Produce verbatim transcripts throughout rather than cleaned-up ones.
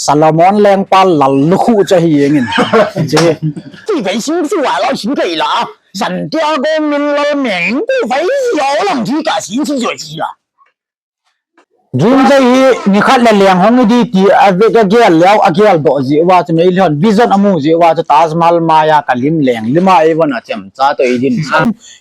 Solomon lengpa lal lukhu chu ahi jengin. Che. Ti vei sing chu wa lo sing kei la. Santiago Minlal meng ku vei yo lang ji ka sin si jo ji la. Dream Jai hi nikhat le leng hong i di ti a ve ka gel leo a gel doh ji wa chu mei lhon vision amu ji wa chu Taj Mahal maya ka lim leng lima ei vona chem cha to i din.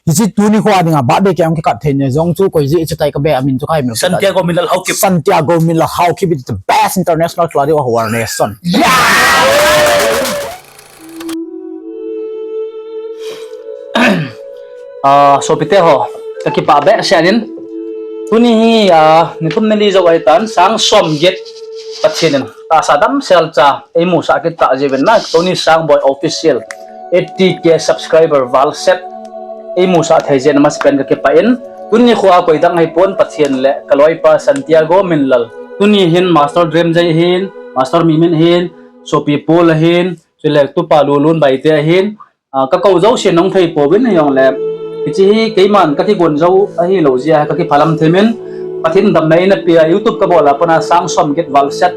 Hichi tuni kho a dinga birthday cake hung kikat thei ne jong chu koi ji chu tai ka be amin chu kai mil. Santiago Minlal Haokip. Santiago Minlal Haokip is the best international khiladi of our nation. Ah, sopite ho, ka kipah behseh in. Tuni hi, ah, ni thum ni li jou ahi tan, sang som get Pathen in tahsa damsel cha eimusah kit ta jeh uvin na, Tony Sangboi Official, eighty K subscriber val set eimusah thei jeh in amasapen ka kipah in, tuni kho a koi dang ahi pon, Pathen le ka loipa Santiago Minlal. Tuni hin Master Dream Jai hin, Master Mimin hin, Sopi Paul ahin, chule Tupa Lulun Baite ahin, ah, ka kou jouse nong thei pouvin hijongle, hichi hi keiman ka kigon jou ahilou jeh a ka kiphalam thei min, Pathen damna eina pia YouTube ka bol a pat a sang som get val set,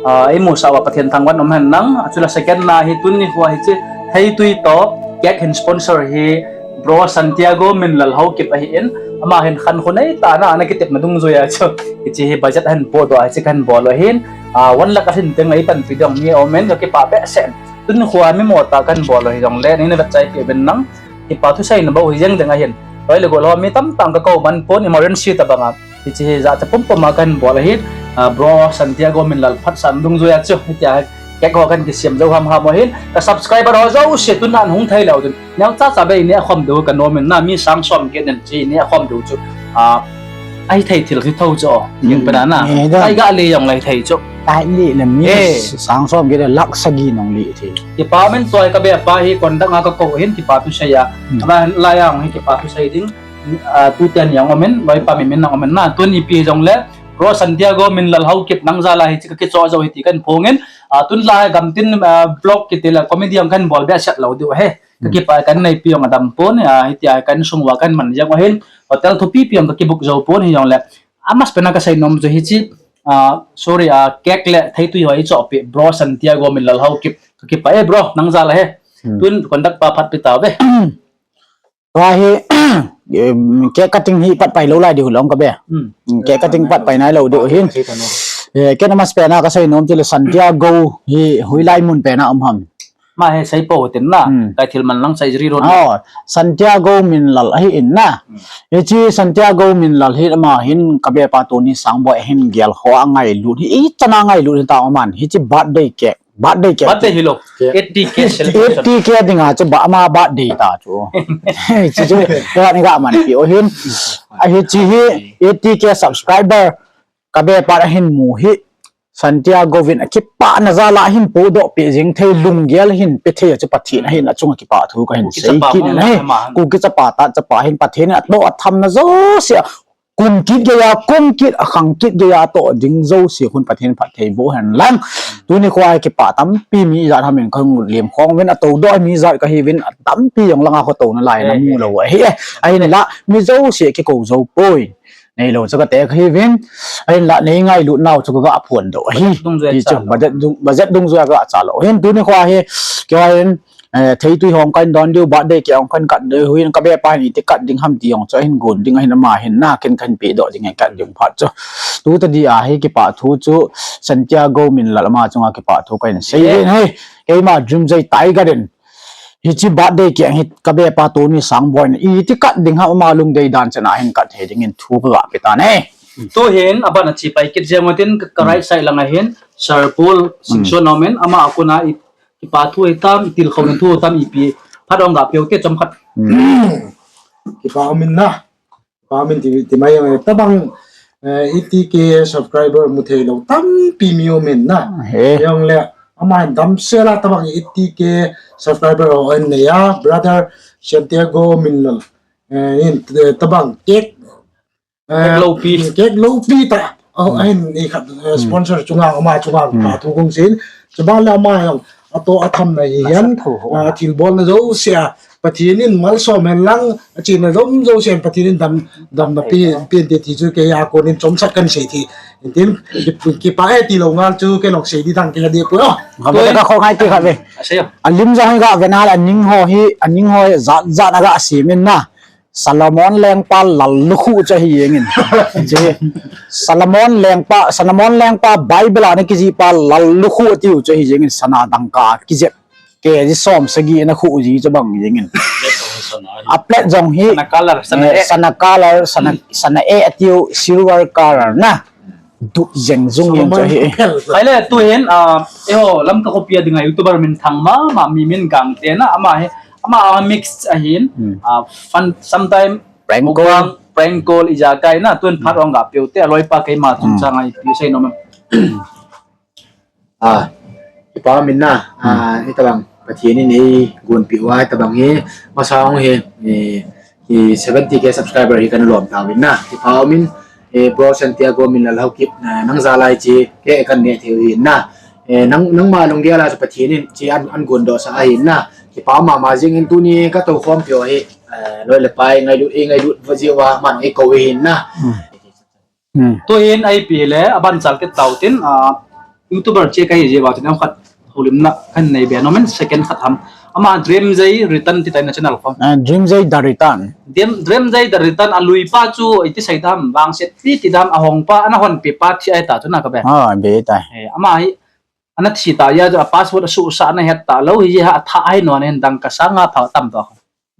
ah, eimusah uva Pathen thangvah in um hen lang, chule second na hi tuni kho a hichi theitui toh cake hin sponsor hi Bro Santiago Minlal Haokip ahin, ama hin khankho nei tah a ana kitepna dungjuia chu, hichi hi budget ahin podoh a, hichi kahin bol u ahin, ah, one lakh alhin teng eipanpi ding mi aumin, ka kipah behseh in. Tuni kho a mi mo tah kahin bol u hijongle, neina vetchai peh uvin lang, kipa thusei na bou hi jeng ding ahin. Loi le gol ho mi tamtah ka kou man pon, emergency tabang a. Hichi hi jachat pumpum a kahin bol ahin, ah, Bro Santiago Minlal phatsah dungjuia chu, hitia cake ho kahin kisem jou hamham u ahin, ka subscriber ho jouse tun an hung thei leu ding. Neocha cha bei neh khom diu ka nom in na, mi sang som get nen chi neh khom diu chu. Ah, ahithei thil hi tho chu. Kin pe na na. Ai ga le jong lai thei chu. Ai le le mi sang som get le lakh sagi nong le thei. Kipa min toi ka be pa hi kon dang a ka kou hin kipa thusei a. Ala la jong hi kipa thusei ding. Ah, tu ten jong amin, loipa Mimin jong amin na. Tuni pi jongle Bro Santiago Minlal Haokip nang jal a hichi ka kicho jou hi ti kahin phong in. Ah, tun la gamtin, ah, vlog kiti le comedy jong kahin bol behseh lou diu ahi. Ka kipah, ka neipi jong adam pon, ah, hitia ka insung uva ka man jeng u ahin, hotel thupi pi jong ka kibook jou pon hijongle. Amasapen a ka seinom chu hichi, ah, sorry, ah, cake le theitui ho eichoh peh Bro Santiago Minlal Haokip, ka kipah e bro, nang jal a hi. Tun conduct pa phat pe tauve. Tua hi, em, cake cutting hi pat pai lou lai diu long ka be. Cake cutting pat pai nai lou diu hin. Eh, ken amasapen a ka seinom chu le Santiago hi hoilai mun pen a um ham. Ma he sei po tin na, hmm, kai thil man lang sei jri ro. Oh, Santiago Minlal ahi in na. Hmm. Hichi Santiago Minlal hi ama hin ka be pa Tony Sangboi hin gel ho a ngailut hi, i chan a ngailut hi ta aman. Hichi birthday cake, birthday cake. Birthday hilou. Eighty K celebration. Eighty K dinga chu ba ama birthday ta chu. Hichi chu, ya ni ga man pi u hin. Ahi hichi hi eighty K subscriber ka be pa ahin mu hi. Santiago vin akipah na jal a hin podoh peh jing thei lunggel hin pe thei a chu Pathen ahin achunga kipah thu kahin sei kit in ahi. Kuki chapa ta chapa hin Pathen in atoh atham na jouse a kum kit gei a, kum kit a khang kit gei a atoh ding jouse khun Pathen phatthei boh hen lang. Tuni kho a kipah tampi mi jat ham in kahung lem khong uvin, atou doh mi jat kahi uvin, tampi jong langa kho touna lai na mu lou ahi e. Ahin la mi jouse kikou jou poi. Neilou chu ka te kahi uvin, ahin la nei ngailut nau chu ka ga phondoh ahi. Budget dungjuia ka cha lou hin tuni kho a hi, kei a hin, eh, theitui hong kahin don diu, birthday cake hong kahin cut diu hin ka be pa hin iti cut ding ham ti jong chu ahin gon ding ahin ama hin na ken kahin pedoh ding ahin cut ding phat chu. Tu ta dia hi kipah thu chu Santiago Minlal ama chunga kipah thu kahin sei hin ahi. Keima Dream Jai Tiger in Hichi birthday cake hi ka be pa Tony Sangboi in iti cut ding ham ama lungdei dan chan a hin cut thei dingin thu ka ga pe tan e. Tu hin aban a chi pai kit jeng utin ka, ka right side lang a hin Sir Paul Singson um in ama a kon a i, i pa thu hitam, i tilkhou in thu hitam ipi phat hung ga pe u te chomkhat. Kipa um in na. Pamin ti, ti mai jong, eh, tabang, eh, eighty K subscriber mu thei lou tampi mi um in na. He. Jong le, ama hin damsel a tabang eighty K subscriber ho ahin nei a, brother Santiago Minlal. Eh, in, eh, tabang cake, eh, cake loupi. Cake loupi tah. Oh, ahin nei khat, eh, sponsor chunga, ama chunga, pa thu kong sin. Chuban le ama jong, atoh atham na hi hian, ah, thilbol na jouse a, Pathen in malsom hen lang, achena jom jousen Pathen in dam, damna pe, pe inte ti chu kei a konin chomchat kahin sei thei. Tin, ki, kipa e ti lou ngal chu kei jong sei di dang kei he ding poi o. Ka be ka kho ngai ti kha ve. A sei o. Alim jong hi ga ve nale, aning ho hi, aning ho hi jat jat a ga sem in na. Solomon lengpa lallukhuh chu ahi jengin. Che. Solomon lengpa, Solomon lengpa Bible a ana kijih pa lallukhuh atiu chu ahi jengin, sana dangka kijep. Kg som sagi ana khuh ji chu bang jengin. A plate jong hi, sana color, sana eh, eh. Sana color, sana, sana eh atiu, silver color na. Dup jeng jung jeng chu ahi. Solomon phel. Ahile tuhin, ah, eiho Lamka khopi a dinga YouTuber minthang mama, mi min Gangte na, ama hi, ama a mix ahin, hmm, ah, fun, sometime prank call, mukbang, prank call ijakai na, tun phat, hmm, ong ga peh u te, aloipa keima chungchang, hmm, a ipi sei nom em. Ah, kipa um in na, ah, hmm, hitobang Pathen in eigonpeh uva, hitobang hi, masa hung hi, eh, hi seventy K subscriber hi kana lom tauvin na. Kipa um in, eh, bro Santiago Minlalhaokip, na, nang jal a hiche, kei kana neh thei u ahin na. Eh, nang, nangma lunggel a chu Pathen in hiche ana, ana gondoh sah ahin na. Kipa um mama jengin, tuni ka toukhompi u hi, eh, loi le pai ngailut, eh, ngailut va jeh uva, aman eikou u ahin na. Hmm. Hmm. Tuhin a ipi hile, aban chal kit tau tin, ah, YouTuber che kahi jeh uva tin, am khat houlimna kahin nei be nom in, second khat ham. Ama Dream Jay Return ti tai na channel khom. Ah, Dream Jay The Return. Dream, Dream Jay The Return, alui pa chu iti sei dam, vangset pi ti dam, ahong pa, ana honpi pa thi ahi ta chu na ka be. Ah, be tai. Eh, ama hi, ana thi ta jeh a, a password asuhsah ana het talou, hijeh a atha ahi non hin dangka sang nga pha tam to.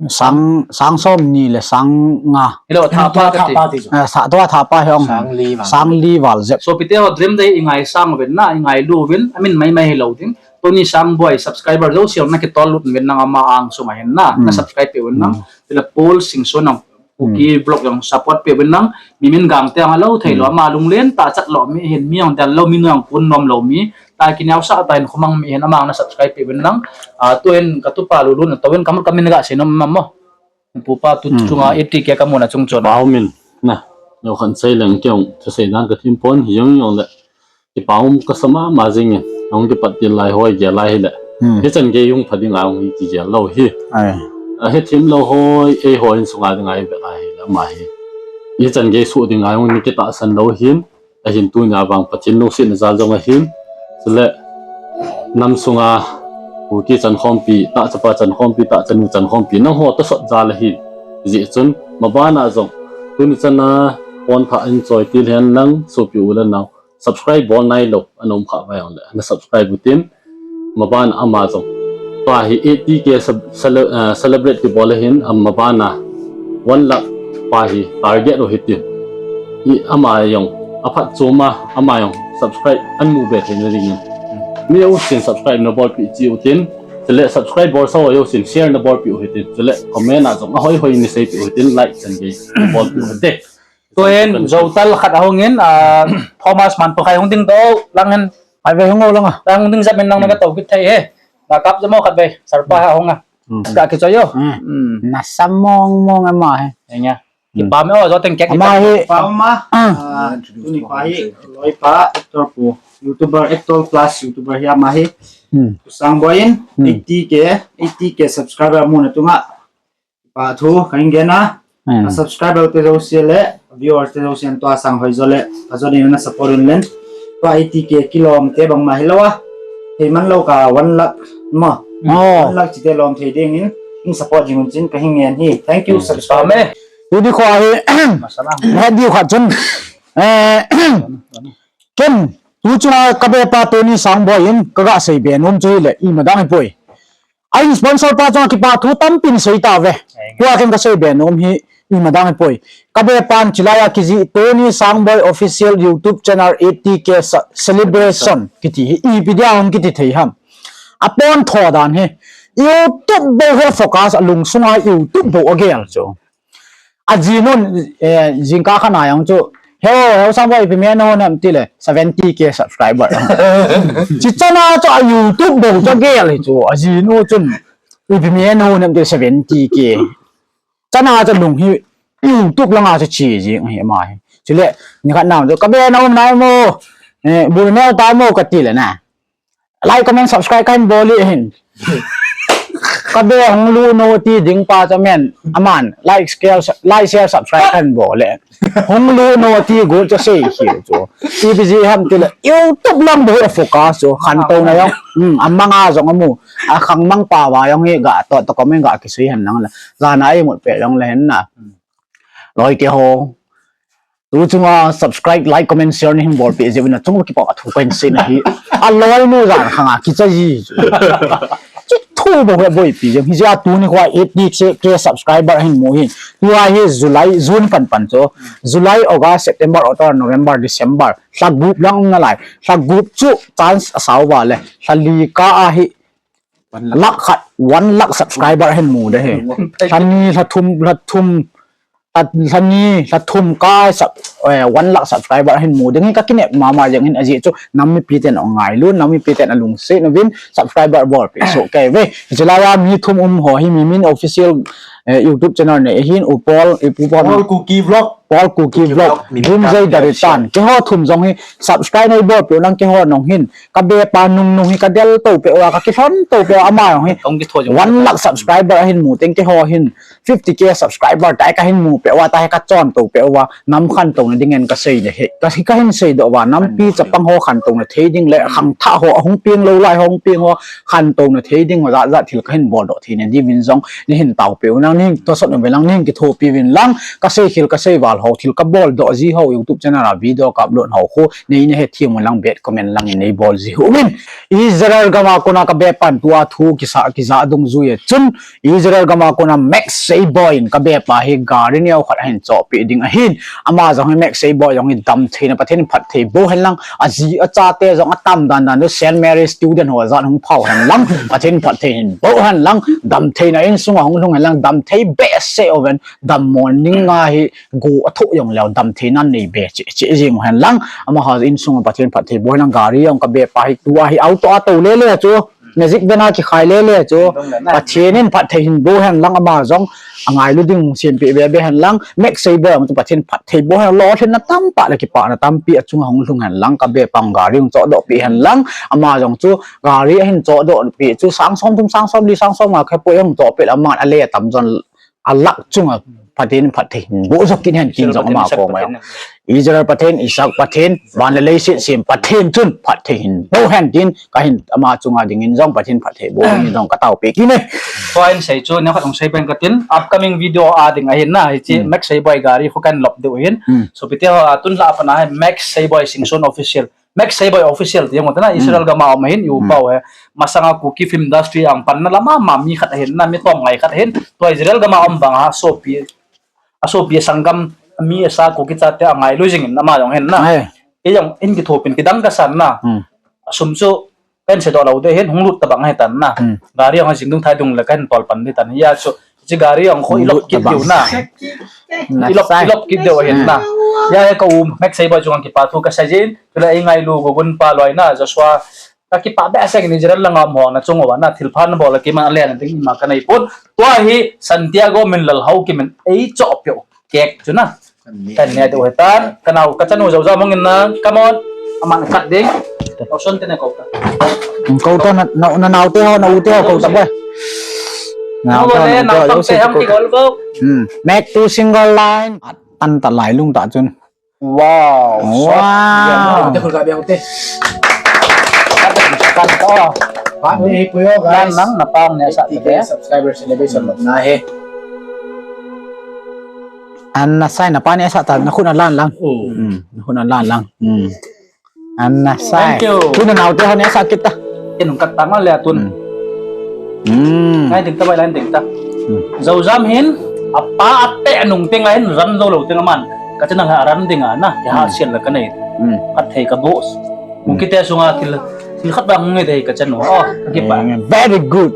Sang, sang som ni le sang nga. Hello, tha pa ka ti. Tha pa ti chu. Eh, sa, tua tha pa hi ong. Sang li val. Sang li val jep. Sopite ho, Dream Jay i ngaisang uvin na, i ngailu uvin, amin maimai hilou ding. Tuni Sangboi subscriber jouse na kitol lut uvin nang ama angsunga hin na, na, hmm, subscribe peh uvin nang. Hmm. Tile Paul Singson nang. Kuki, hmm, vlog jong support peh uvin nang, mi min Gangte ang alou thei lou, hmm, ama lunglen tah chat lou mi hin, mi jong del lou, mi nu jong kun nom lou mi, ta kineosah tah in khomang mi hin ama na subscribe peh uvin nang, ah, tuhin ka tupa Lulu na, tuhin ka mut ka min ga sei nom mam mo. Pupa tu, hmm, chunga eighty K ka muna chung chon. Kipa um in, na, neo khan sei leng kei jong, thusei dan ka thim pon, hi jong jong le. Kipa um kasa mama jingin, ahung kipat til lai hoi gel lai hile. Hmm. Hichan gei hung pha ding a hung hi kigel lou hi. Ai. Ahi thim lou hoi, eiho insunga ding a i vet lai hile, ama hi. Hichan gei suh ding a hung ni kitahsan lou hin, ahin tunia vang Pathen lungsetna jal jong ahin. Chule, nam sunga, Kuki chankhompi, tah chapa chankhompi, tah chanu chankhompi, nangho tosot jal ahi. Hijeh chun, mabana jong, tuni chana, pon thah in choi til hen lang, sopi u le nao. Subscribe bol nailou, ana um kha vai jongle, na subscribe utin, maban ama jong. Tua hi eighty K sub-, cele-, eh, celebrate kibol ahin, ama bana one lakh pa hi target u hitin. I ama jong, aphat chom a, ama jong subscribe ana mu be theina dingin. Mi jousen subscribe na bolpeh cheh utin, chule subscribe bolsa ho jousen share na bolpeh u hitin, chule comment a jong ahoi hoi na seipeh u hitin, like chan gei bolpeh u hite. Tuhin, Zotal khat ahungin, ah, Thomas Manpukhai hung ding to, lang hin. Ai ve hung o lang a. Lang hung ding jep in lang na ka to kit thei he. Na kap jamo khat ve, Sarpa ha hung a. Hmm. Ka kichoi o. Hmm. Hmm. Na sam mong mong ama he. Eng a. Hmm. Kipa me o, jo teng kek. Ama he. Pa ma. Ah. Ah, tuni pa hi, loi pa, actor pu. YouTuber, actor plus YouTuber hi ama hi. Hmm. Pu Sangboi in, hmm, eighty K, eighty K subscriber muna tunga. Pa thu, ka hin gen a, hmm, a subscriber te jouse le, viewer te jouse in tua sang hoi jo le, a jo ding na support un len. Tua eighty K kilom te bang ma hilou a. Thei man lou ka one lakh ma. Oh. One lakh chite lom thei ding in, in support jing un chin ka hin ngen hi. Thank you, hmm, subscriber. Amen. Tuni kho hi, masala. He diu khat chun. Eh, ken, tu chunga ka be pa Tony Sangboi in, ka ga sei be nom chu hile, ima dang hi poi. A in sponsor pa chunga kipa thu tampin sei tauve. Tua ken ka sei be nom hi ima dang hi poi. Ka be pan chilai a kijih Tony Sangboi Official YouTube Channel eighty K sa-, Celebration kiti hi ipi dia hung kiti thei ham. A pon tho dan hi. YouTube bou hi focus a lungsunga YouTube bou a gel chu. A jinu, eh, jingkah khat na jong chu, "Hello, hello, Sangboi, ipi mi a na hon em?" ti le, "Seventy K subscriber." Chi chana chu a YouTube bou chu gel hi chu, a jinu chun, "Ipi mi a na hon em?" ti le, "Seventy K." Chana chu lung hi, YouTube langa chu chi jing hi ama hi. Chule, ni khat na chu, "Ka be na um nai mo, eh, bul neo ta mo," ka ti le na. Like, comment, subscribe kahin bol u ahin. Kabe hung lut no ti ding pa chu amen. Aman, like, share, like, share, subscribe kahin bol le. Hung lut no ti gu chu sei hi chu. Ipi jeh ham tile, YouTube lang bou a focus chu. Khantouna jong. Hmm, amang a jong amu. Akhangmang pa va jong hi ga to to comment ga kisei hen lang la. Jana imut pe jong le hen na. Loi te ho. Tu chunga subscribe, like, comment, share nahin bolpeh jeh uvin achunga kipa thu kahin sei nahi. Aloi nu jan khanga kicha ji. Chu thu bou he boipi jeng. Hijeh a tuni khoa eighty K subscriber ahin mu hin. Tua hi July, June pan pan chu. July, August, September, October, November, December. Lha gup lang nalai. Lha gup chu chance asao va le. Lha li ka a hi lakh khat, one lakh subscriber ahin mu de hi. Lha ni, lha thum, lha thum, lha, lha ni, lha thum ka sub, eh, one lakh subscriber ahin mu ding hi ka kinep mama jeng hin ajeh chu nam mipi ten angailu, nam mipi ten alungset uvin subscriber bolpeh soh kei ve. Hilai a mi thum um ho hi Mimin Official, eh, YouTube channel nei ahin, U Paul, U Paul, Paul Kuki Vlog. Paul Kuki Kuki Vlog, Vlog, Mimin Vimjai Cup Daritan. Official. Keiho thum jong hi subscribe nei bolpeh u lang keiho nung hin. Kabe pa nung nung hi kadel to peh uva, kakilhon to peh uva ama jong hi. Kong kitho jong one lakh subscriber ahin mu teng keiho hin. Fifty K subscriber tai kahin mu peh uva, tai kachon to peh uva. Nam khantouna ding in kasei le hi. Ka, kahin seidoh uva, nampi chapang ho khantouna thei ding le, khangthah ho, ahung peng lou lai ho, hung peng ho, khantouna thei ding uva, jat jat thil kahin boldoh thei na diuvin jong. Neihin taopeh u nang, neihin tosot u ve lang, neihin kithopi uvin lang, kasei khel, kasei val ho, thil kaboldoh ji ho, YouTube channel a video ka upload ho khu, neina hethem u lang, bad comment lang in neibol ji uvin. Israel gam a kona kabe pan tua thu kisa, kija dungjui a chun, Israel gam a kona Max Seiboi in kabe pa hi gari neo khat ahin chohpeh ding ahin. Ama jong hi Max Seiboi jong hi damtheina Pathen in phatthei boh hen lang, aji achate jong atam dan dan u Saint Mary student ho jat hung phao hen lang, Pathen in phatthei hin boh hen lang, damtheina insunga hung lhung hen lang, damthei behseh uvin, dam morning a hi go athoh jong leu, damtheina nei be cheh cheh jing u hen lang, amaho insunga Pathen in phatthei boh hen lang, gari jong kabe pa hi tua hi auto a tou lele chu. Magic van a kikhai lele chu. Pathen in phatthei hin boh hen lang ama jong. Angailu ding sempeh be be hen lang. Max Seiboi jong chu Pathen in phatthei boh hen lang. Lolhinna tamtah le kipana tampi achunga hung lhung hen lang. Kabe pa gari hung chohdoh peh hen lang. Ama jong chu gari ahin chohdoh peh chu sang som thum, sang som li, sang som nga khe poi hung chohpeh le aman ale atam jon a lakh chunga Pathen in phatthei hin boh jok kit hen tin jong ama koma jong. Israel Pathen, Isaac Pathen, van le leiset sem Pathen chun phatthei hin boh hen tin kahin ama chunga dingin jong Pathen phatthei boh hen jong kataopeh kit e. Tua in sei chu, neo khat hung sei beng katin, upcoming video a ding ahin na, hiche Max Seiboi gari khu kahin lop diu ahin. Sopite ho, a tun lha a pat a hi Max Seiboi Singson Official. Max Seiboi Official ti jong u tana Israel gam a um ahin, i upa u hi. Masanga Kuki film industry a panna lama mi khat ahin na, mi tomngai khat ahin. Tua Israel gam a um vang a sopi, asopi sanggam mi asa Kuki chate angailu jingin ama jong ahin na. Kei jong in kithopin kidang kasan na. Asum chu kahin sedoh lou ding ahin, hung lut tabang ahitan na. Gari jong jing dung thai dung le kahin tol pan ding tan. Hia chu, hiche gari jong khu ilop kit diu na. Ilop, ilop kit diu ahin na. Hia hi ka u Max Seiboi chunga kipa thu kasei jin. Chule eingailu Gogun pa loi na, Joshua. Kakipah behseh in Israel langa um ho nachung uva na, thilpha nabol a keiman alen ding ima kanei pon. Tua hi Santiago Minlal Haokip in eichohpeh u cake chu na. Kahin ne diu ahitan, kanao, kachanu Joujam hung in na, come on. Aman cut ding. Naoson te na kou ta. Kou ta na, na, na naote ho, na ute ho, kou ta boi. Naote ho, na ute ho, naote ho, kou ta. Make two single line. At tan ta lai lung ta chun. Wow. Wow. Te khul ka biang te. Kan to. Phat ni puyo, guys. Lang nang na pang ne sa te. Subscriber celebration lo na he. An na sai na pa ne sa ta na khun a lan lang. Hmm, na khun a lan lang. Hmm. An na sai. Thank you. Tun na naote ho ne sa kit ta. Ken hung kat tang le tun. Hmm. Ngai ding ta bai lan ding ta. Joujam hin, apa ate nung teng a hin ran jou lou teng a man. Kachanu a ran ding a na, kihahsel le kanei. Khat thei ka boss. Kukite sunga thil, thil khat bang ngai dei kachanu. Oh, kakipah. Very good.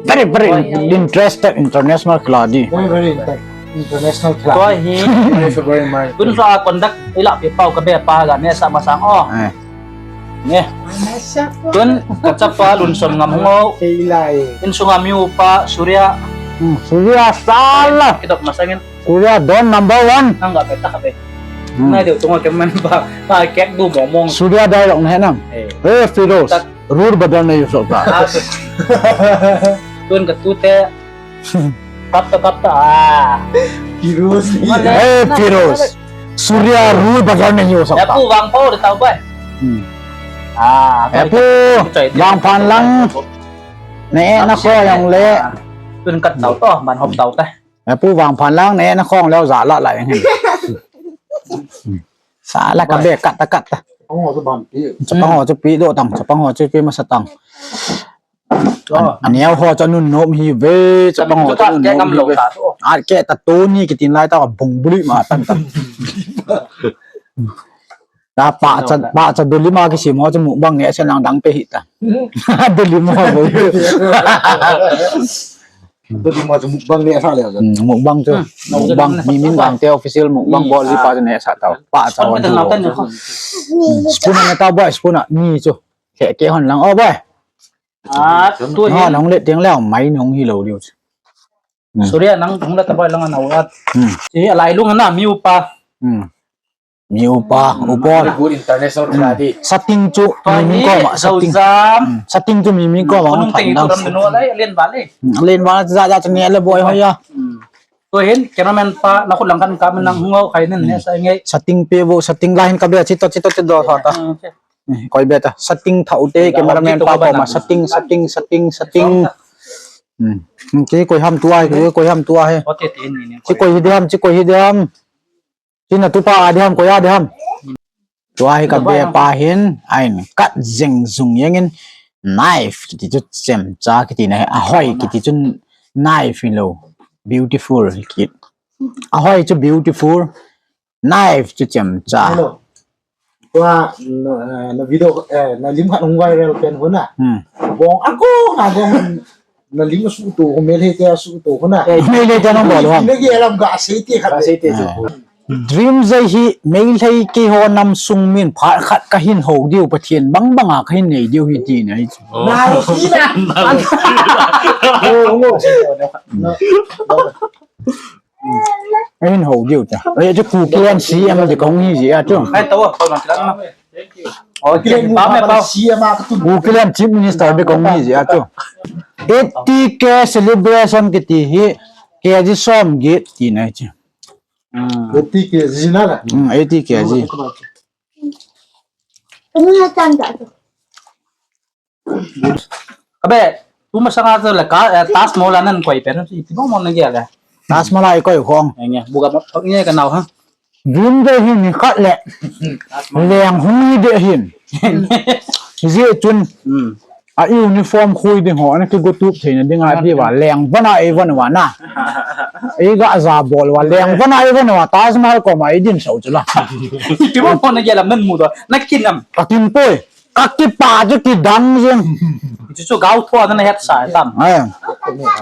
Very, very interested international khiladi. Very, very inter-, international khiladi. Tua hi. Thank you very much. Tun sa conduct ila pi pau kabe pa ga ne sa masang oh. Nge. Tun kachapa Lunson Ngamngou. Kei lai. Insunga mi upa Surya. Hmm, Surya sala. Kidop masangin. Surya don number one. Nang ga pe ta ka pe. Hmm. Nai deu tunga keman ba. Ba kek du mong mong. Surya dialogue na he nam. Eh. Eh, Firoz. Rule badal nahi ho sakta. Ah. Tun ka tute. Kap ta, kap ta, ah. Firoz. Male. Eh, Firoz. Surya Rul Bagar nahi ho sakta. Ya pu vang pau de tau bai. Hmm. Ah, ya pu vang phan lang. Ne na ko yang le. Tun kat tau to, man hop tau ta. Ya pu vang phan lang ne na khong leo za la la yang hin. Sa la ka be kat ta kat ta. Chapang ho chu pi do tang, chapang ho chu pi masa tang. An, an neo ho chu nun nom hi ve, chapang ho chu nun nom hi ve. At ke ta to ni kitin lai ta bung buli ma tan ta. Ta pa cha, pa cha duli ma kisim ho chu mukbang ne sen lang dang pe hi ta. Duli ma bo. Duli ma chu mukbang ne sa le. Hmm, mukbang chu. Mukbang mi min gang te official mukbang bol li pa chu ne sa ta. Pa cha ho. Spoon na ta boy, spoon na mi chu. Ke ke hon lang o boy. Ah, tu ha hin. Nong le tiang le mai nong hi lo liu. Hmm. Surya nang hung la ta bai lang na wat. Hmm. Chi lai lung na mi upa. Hmm. Mi upa, upa. Good international karate. Sating chu mi min ko ma, sating. Hmm. Sating chu mi min ko ma. Nung teng tu ram no lai len ba le. Hmm. Len ba za za chang le boy ho ya. Hmm. Tu hin cameraman pa na khu lang kan ka nang hung au khai nen ne sa nge. Sating pe bo, sating la hin ka be chi to chi to chi do tha ta. Hmm, okay. Eh, koi be ta, sating thau te, cameraman pa ko ma, sating, sating, sating, sating. Hmm. Hmm, ki koi ham tua, ki koi ham tua he. Ki koi hi diham, ki koi hi diham. Ki na tu pa a diham, koi a diham. Tua hi ka be pa hin, ain, kat jeng jung yang in, knife, kiti chu chemcha, kiti na he, ahoi, kiti chu knife hi lo, beautiful, kiti. Ahoi chu beautiful, knife chu chemcha. Hello. Tua, na, na video, eh, na lim khat hung viral pen huna. Hmm. Bong, agong, agong, na lim su tu, hung mel he te su tu huna. Mel he te nong bol hon. Na ge lam ga sei te khat. Ga sei te chu. Hmm. Dream Zei hi Meitei keiho nam sung min phat khat kahin ho diu Pathen bang banga kahin nei diu hi ti nei. Oh. Na, si na. Oh, oh. Ahin ho diu ta. Ei chu Kuki len C M di kong hi ji a chu. Ai to, to na tlan na. Okay, pa me pa. Kuki len Chief Minister di kong hi ji a chu. Eighty K celebration kiti hi K G som get ti nei chu. Hmm. Eighty K G na la. Hmm, eighty K G. Ka be, tu masanga chu le ka, eh, Taj Mahal a nan koi pen, iti mo mo na ge le. Taj Mahal a i koi khong. Nge, bu ga ma, nge ka nau ha. Dream Zei hi ni khat le. Leng hung ni de hin. Ji chun. Hmm. A uniform khui ding ho, ana ki go tup theina dinga di va, leng vana ei van va na. Ei ga ja bol va, leng vana ei van va, Taj Mahal koma ei din sau chu la. Iti mo mo na ge la man mu do, na kin am. Ka kin poi. Ka kipa chu kidang jeng. Chu chu gao thua na het sa tam. Ai.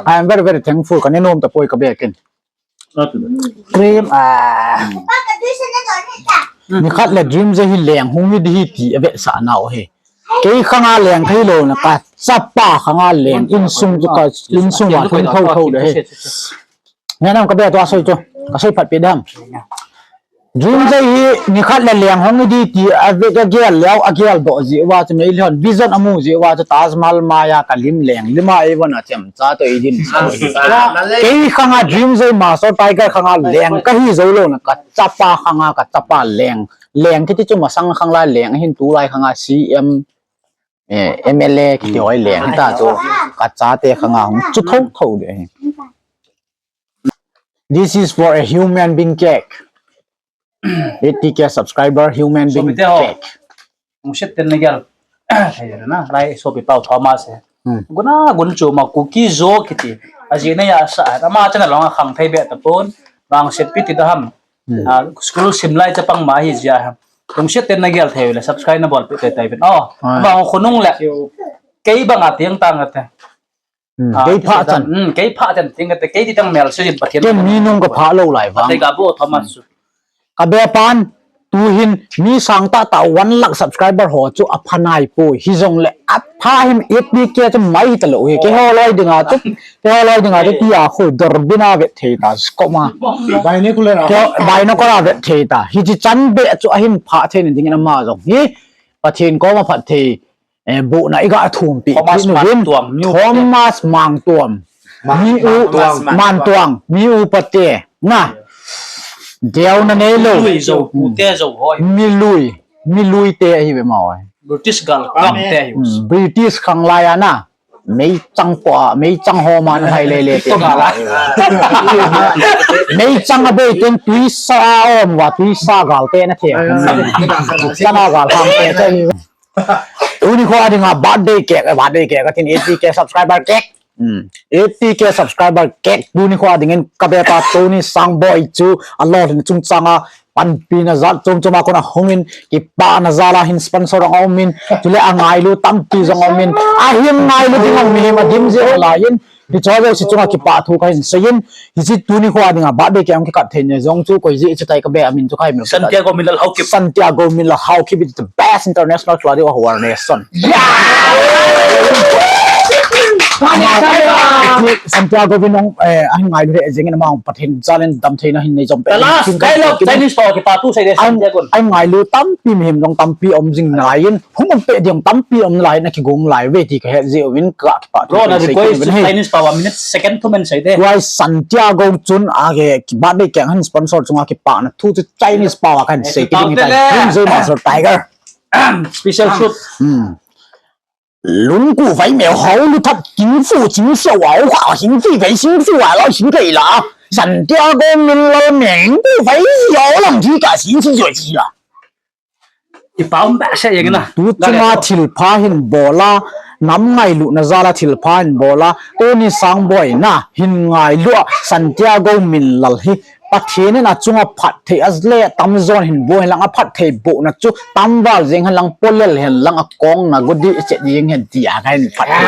I am very, very thankful. Ka ne nom ta poi ka be ken. Cream, ah. Ni khat le Dream Zei hi leng hung hi di hi ti a vetsah nau hi. Kei khanga leng thei lo na ka chapa khanga leng insung chu ka insung va thun tho tho de hi. Nge nam ka be to a soi chu. Ka soi phat pi dam. Dream Zei hi ni khat le leng hung hi di ti a ve ka gel leo a gel do ji wa chu mei lhon vision amu ji wa chu Taj Mahal maya ka lim leng lima ei vana chemcha to ei din. Kei khanga Dream Zei Master Tiger khanga leng ka hi zo lo na ka chapa khanga ka chapa leng leng kiti chu masang khang lai leng hin tu lai khanga C M eh, M L A kiti hoi leng ta chu ka chate khanga hung chu tho tho de. This is for a human being cake. Eighty K subscriber, human being cake. Hung set ten na gel. Thei na, lai sopi pau Thomas he. Hmm. Guna gun chu ma Kuki zo kiti. A ji na ya sa, ama chana long a khang thei be ta pon. Bang set pi ti da ham. Hmm. Ah, school sim lai chapang ma hi ji a ham. Hung set ten na gel thei le subscribe na bol pi te tai ben. Oh, ah. Bang khunung le. Kei bang a tiang tang ate. Hmm, ah, kei pha chan. Hmm, kei pha chan ting ka te, kei ti tang mel se jin Pathen. Ken mi nung ka pha lo lai vang. Te ka bo Thomas. Ka be pan tu hin mi sang ta ta one lakh subscriber ho chu a pha nai poi. Hi jong le a pha him eighty K chu mai hi ta lo hi. Ke ho loi dinga chu, ke ho loi dinga chu ti a khu dor bina vet thei ta sko ma. Binocular a. Ke binocular a vet thei ta. Hi chi chan be chu a hin pha thei ni ding na ma jong. Hi Pathen ko ma phat thei. eh, bohna iga thumpi Thomas Mangtuam, Thomas Mangtuam, Miu Mantuang, Miu Pate, na. Deuna neilou. Milui, Milui te ahi ve ma oi. British gal kam te ahi. British khang lai a na. Meichang po, meichang ho man hai lele te. Meichang a bei ten tuisa a om va, tuisa gal te na the. Sana gal ham te te. Tuni kho a dinga birthday cake, birthday cake, katin eighty K subscriber cake. Eighty K subscriber cake tuni kho a dingin ka bepa Tony Sangboi chu alolhin chungchang a panpina jat chom chom a kona hungin kipana jal a hin sponsor ang aumin, chule angailu tampi jong aumin, ahin ngailu ding aumin, adim jeh lai in, hicho jouse chunga kipa thu kahin seiyin, hiche tuni kho a dinga birthday cake ang kikat thei ne jong chu koi jeh chu tai ka be amin chu kahin Santiago Minlal Haokip. Santiago Minlal Haokip is the best international Claudio of our nation. Santiago vin ong, eh, ahin ngailu he jingin amang Pathen jal in damtheina hin nei jom pe. Last dialogue, Chinese pao kipa thu sei de Santiago. Ahin ngailu tampi mihem jong tampi um jing nalai in, hung um pe ding tampi um nalai in akigong lai ve ti kahet jeh uvin ka kipa thu. Ro na request Chinese pao a minute second thu men sei de. Why Santiago chun age ki birthday cake hin sponsor chunga kipana thu chu Chinese pao a kahin sei kit ding tai. Him joi Master Tiger. Special shoot. Lungku vai meu hau lu that king fu ching siau au kha hing fi vai sing fu wa lo sing kai la. Santiago Minlal meng ku vai yau lang thi ka sin si joi si la. Ipa um behseh jeng na. Tu chunga thilpha hin bol a, nam ngailutna jal a thilpha hin bol a, Tony Sangboi na hin ngailu a Santiago Minlal hi Pathen in achunga phatthei ale tamjon hin boh hen lang, aphatthei bohna chu tamval jeng hen lang, polel hen lang, akong na godi chet jeng hen tia kahin phatthei.